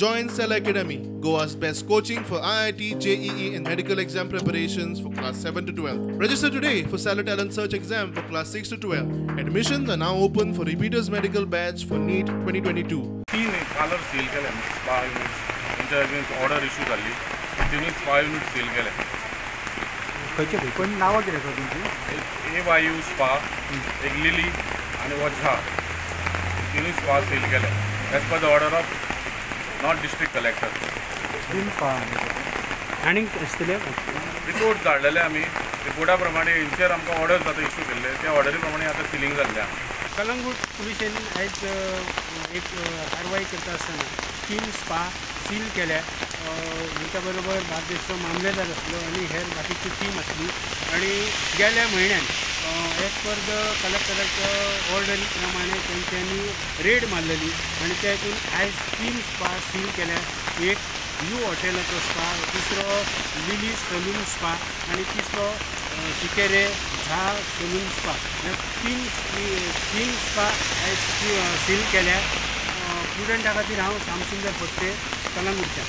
Join Stellar Academy, Goa's best coaching for IIT, JEE and medical exam preparations for class 7 to 12. Register today for Stellar Talent Search exam for class 6 to 12. Admissions are now open for repeaters medical batch for NEET 2022. तीन parlour seal केले, spa units तेंच्या against order issue जाल्ली, तिनूय spa unit seal केले. खंयचे खंय पण नांवां कितें आसा तुमची? एक ए वाय you spa, एक लिली आनी वझा, तिनूय स्पा सील केले as per the order of north district collector. तीन स्पा आनीक आसतले रिपोर्ट धाडलेले आमी, रिपोर्टा प्रमाणे हेंचेर आमकां ऑर्डर्स आतां इशू केल्ले, त्या ऑर्डरी प्रमाणे आतां सिलींग जाल्लें आसा. कलंगूट पुलिशेन आयज एक कारवाय करता आसतना 3 स्पा सील केल्या. तांच्या बरोबर बार्देसचो मामलेदार आसलो आनी हेर बाकीची टीम आसली. आनी गेल्या म्हयन्यान एज पर the कलेक्टराच्या ऑर्डरी प्रमाणे तेंच्यांनी रेड मारलेली आनी त्या हितून आयज 3 स्पा सील केल्या. एक you हॉटेलाचो स्पा, दुसरो लिली सलून स्पा आनी तिसरो शिकेरे झा सलून स्पा. ह्या तीन स्पा आयज सील केल्या. प्रुडंटा खातीर हांव श्यामसुंदर फडते, कलंगूटच्यान.